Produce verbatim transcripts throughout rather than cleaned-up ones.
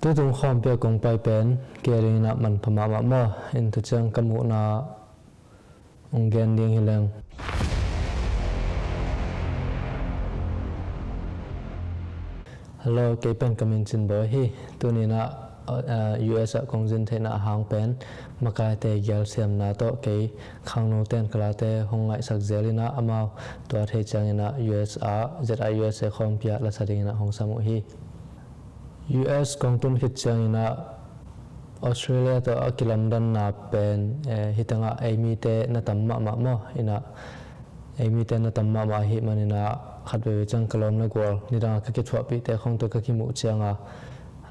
Tutung khawmpi a kong pai pen kei a dingin ah manpha mahmah maw? In tu ciang ka muhna hong gen ding hi leng. Hello, kei pen ka min Cin Bawi hi. Tuni-in ah, uh, U S ah kong zin theihna a hang pen makaite gelsiamna tawh kei khangno ten kalate hong ngaihsak zel in ah amau tua thei ciangin ah U S ah Z I U S A khawmpi ah lasa dingin ah hong sam uh hi. U S kong tun khit ciangin ah Australia tawh a kilamdanna pen, eh, hi tangah ei mite na tam mahmah maw? In ah ei mite na tam mahmah ahih manin ah khat veivei ciang ka lawm le gual nidang a ka kithuahpihte khawng tawh ka kimuh ciang a,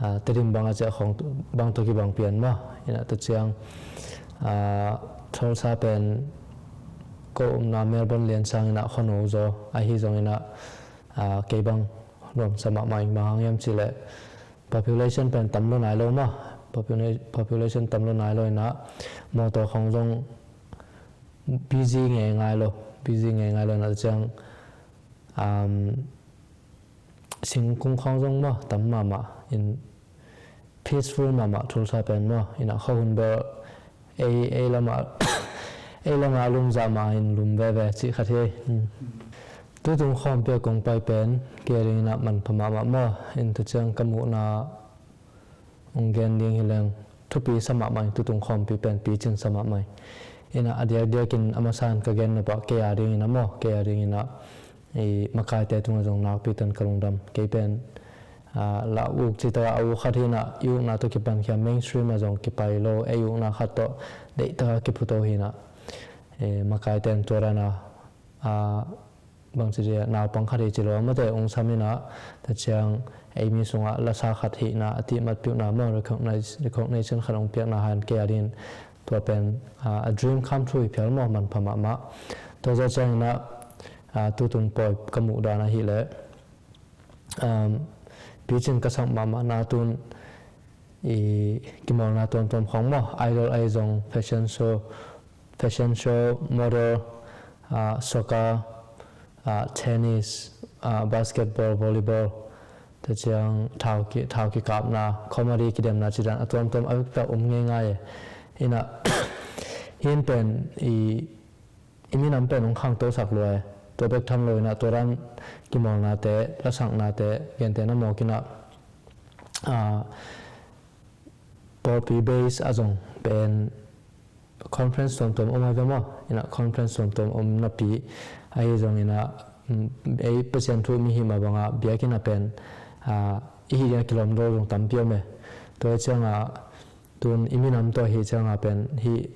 ah, Tedim bang a ciah khawng bang tawh kibang pian maw? In ah tu ciang, ah, Tulsa pen ko umna Melbourne lian sangin ah khuano zaw ahi zongin ah, ah, kei bang nuamsa mahmah ing. Bang hang hiam cih leh population pen tam lo nai lo maw? Popula-, population tam lo nai lo in ah mawtaw khawng zong busy ngeingai lo, busy ngeingai lo in ah ciang, um, singkung khawng zong maw tam mahmah in peaceful mahmah Tulsa pen maw? In ah khuahun bel ei, ei lamah, ei lamah lum zah mah in lum veve cih khat hi. Hmm. Tutung khawmpi a kong pai pen kei a dingin ah manpha mahmah maw? In tu ciang ka muhna hong gen ding hi leng, thupi sa mahmah ing. Tutung khawmpi pen picing sa mahmah ing. In ah a diakdiakin a masa in ka gen nop ah kei a dingin ah maw, kei a dingin ah i makaite tungah zong nakpi takin ka lungdam. Kei pen, ah, la uk cih takah a uk khat hi in ah i ukna tawh kipankhia, mainstream ah zong kipai lo, ei ukna khat tawh deih takin kiphuto hi in ah, eh, makaite in tua dan a, ah, bangci dia naupang khat hi ci lo a mate ung sam in ah, tua ciang ei mi sungah lasa khat hihna a tihmatpihna maw, recognize-, recognition khat hong piakna hang kei a dingin tua pen, ah, a dream come true hi phial maw, manpha mahmah. Tua zawh ciangin ah, ah, tutung pawi ka muh dan ahih leh, um, picing ka sak mahmahna tun i kimawlna tuamtuam khawng maw, Idol ahi zong, fashion show, fashion show, model, ah, soccer, ah, tennis, ah, basketball, volleyball, tua ciang thau ki-, thau kikapna, comedy kidemna cih dan a tuamtuam a vekpi a om ngeingai e. In ah hih pen i, i minam pen hong khangtosak lua e. Tua bek tham lo in ah tua dan kimawlnate, lasaknate, gentehna mawk in ah, ah, pawlpi base ah zong pen conference tuamtuam om a ve maw? In ah conference tuamtuam om napi ahi zongin ah, mm, ei Pasian thu mihing mah bangah biakinn ah pen, ah, i hih ding a kilawm lo zong tampi om e. Tua hi ciangah tun i minam tawh hi ciangah pen hih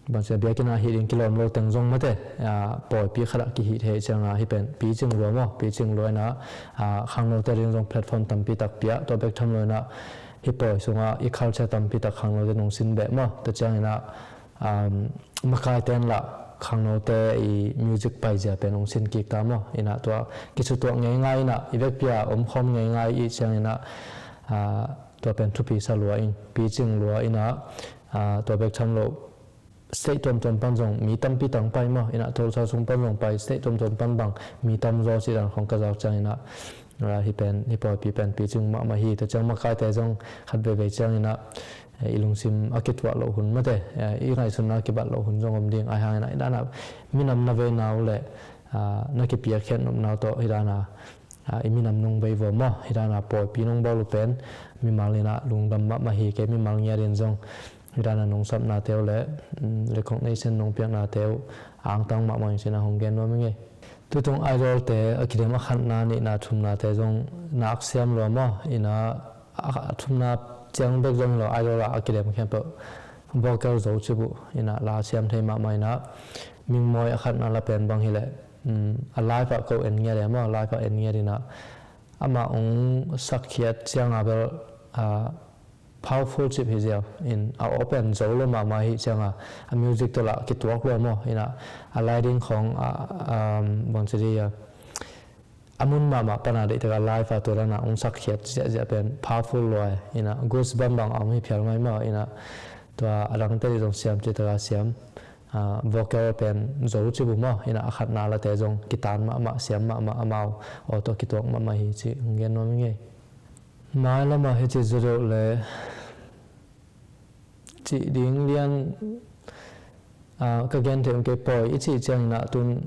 bangci a biakinn ah hih ding kilawm lo teng zong mate, ah, pawipi khat ah kihih thei ciangah hih pen picing lua maw, picing lua in ah, ah, khangnote ding zong platform tampi tak pia, tua bek tham lo in ah hih pawi sungah i culture tampi tak khangnote nungsin beh maw. Tua ciangin ah, um, makaite in lah khangnote i music paizia pen hong sin kik ta maw. In ah tua kisutuak ngeingai in ah i vekpi a omkhawm ngeingai i ciangin ah, ah, tua pen thupi sa lua in, picing lua in ah, ah, tua bek tham lo state tuamtuam pan zong mi tampi tak pai maw. In ah Tulsa sung pan zong pai, state tuamtuam pan bang mi tam zaw cih dan khawng ka zak ciangin ah, ah, hih pen, hih pawipi pen picing mahmah hi. Tua ciang makaite zong khat veivei ciangin ah, eh, i lungsim a kituah loh hun mate, eh, i ngaihsutna a kibat loh hun zong om ding. Ahi hangin ah hih dan a minam na veina uh leh, ah, na kipiakkhiat nopna uh tawh hih dan a, ah, i minam nong vei vua maw, hih dan a pawipi nong bawl uh pen mimal in ah lungdam mahmah hi. Kei mimal ngiat in zong hih dan a nong sapnate uh leh, mm, recognition nong piaknate uh angtang mahmah in cih na hong gen nuam ing ei. Tutung Idolte a kidem a khatna, nihna, thumnate zong nak siam lua maw. In ah a, a thumna ciang bek zong hi lo, Idol ah a kidem khempeuh vocal zo cip uh. In ah la siam thei mahmah in ah, Mingmawi a khatna la pen bang hi leh, um, a live ah ko en ngiat e maw, live ah en ngiat in ah amah hong sakkhiat ciang a bel, ah, powerful cip hi ziau in, a aw pen zo lo mahmah hi ciang a, a music tawh lah kituak lua maw. In ah a lai ding khawng, ah, um, bangci dia, a mun mahmah pan a deih tak a live a tua dan a hong sakkhiat ziahziah pen powerful lua e. In ah goosebump bang a om hi phial mai maw. In ah tua a dangte dih zong siam cih tak a siam, ah, vocal pen zo cip uh maw. In ah a khatna late zong kitan mahmah, siam mahmah, amau aw tawh kituak mahmah hi cih hong gen nuam ing ei. Mailam ah hici zaw deuh le cih ding lian, ah, ka gen theih om kei. Pawi i cih ciangin ah tun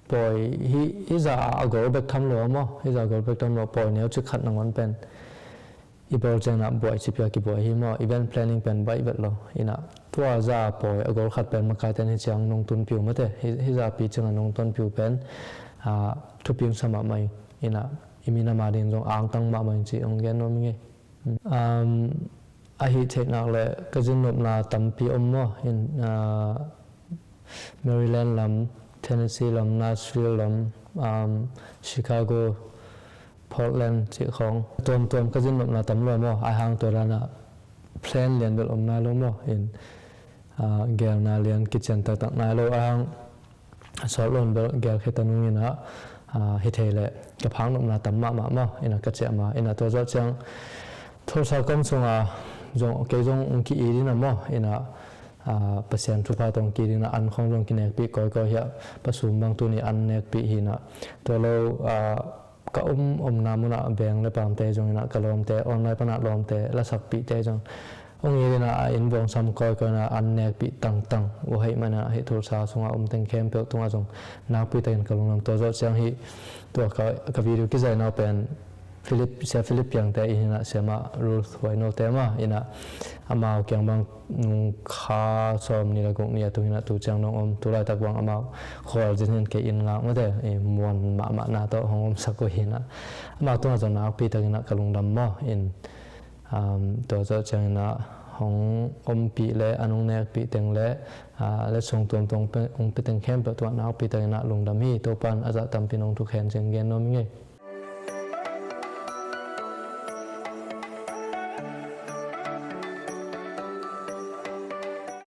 pawi hi, hi zah a gol bek tham lo maw, hi zah a gol bek tham lo, pawi neu cik khat nangawn pen i bawl ciangin ah buai cipia kibuai hi maw, event planning pen baih vet lo. Inah tua zah pawi a gol khat pen makaite'n hi ciang nong tunpiu mate, hi, hi zah pi ciangin nong tunpiu pen, ah, thupi sa mahmah ing. Inah i minam a ding zong angtang mahmah ing cih hong gen nuam ing ei. Um, ahi theihnak le ka zinnopna tampi om maw. In, ah, Maryland lam, Tennessee lam, Nashville lam, um, Chicago, Portland cih khawng tuamtuam ka zinnopna tam lua maw. Ahi hang tua dan ah plan lian bel om nai lo maw. In, ah, gelna lian kician taktak nai lo. Ahi hang a sawt lo in bel gelkhia ta nung inah, ah, hi thei leh ka phaknopna tam mahmah maw. Inah ka ciah ma, inah tua zawh ciang Tulsa kom sungah zong, kei zong hong ki-it inah maw. Inah, ah, Pasian thupha tawh hong ki-it inah an khawng zong kinekpih kawikawi hiah, Pa Sum bang tuni an nekpih hi inah. Tua lo, ah, ka om omna munah beng le pamte zong inah, ka lawmte, online panah lawmte, lasakpihte zong hong it inah, a inn vuangsam kawikawi inah an nekpih tangtang uh ahih manin ah, hih Tulsa sungah om teng khempeuh tungah zong nakpi takin ka lungdam. Tua zawh ciang hih tua ka, ka video kizaihna uh pen Philip, Sia Philip Piangte inn inah, Siamah Ruth Huainote mah inah, amau kiang bang nung kha sawm nih le guk nih a tung inah tu ciang dong om, tu laitak bang amau khualzin hi in, kei inn ngak mate, i muan mahmahna tawh hong omsak uh hi inah, amau tungah zong nakpi takin ah ka lungdam maw. In, um, tua zawh ciangin ah hong ompih le an hong nekpih teng le, ah, letsong tuamtuam hong pe-, hong pia teng khempeuh tungah nakpi takin ah lungdam hi. Topa'n a zah tampi in hong thukhen cih gen nuam ing ei.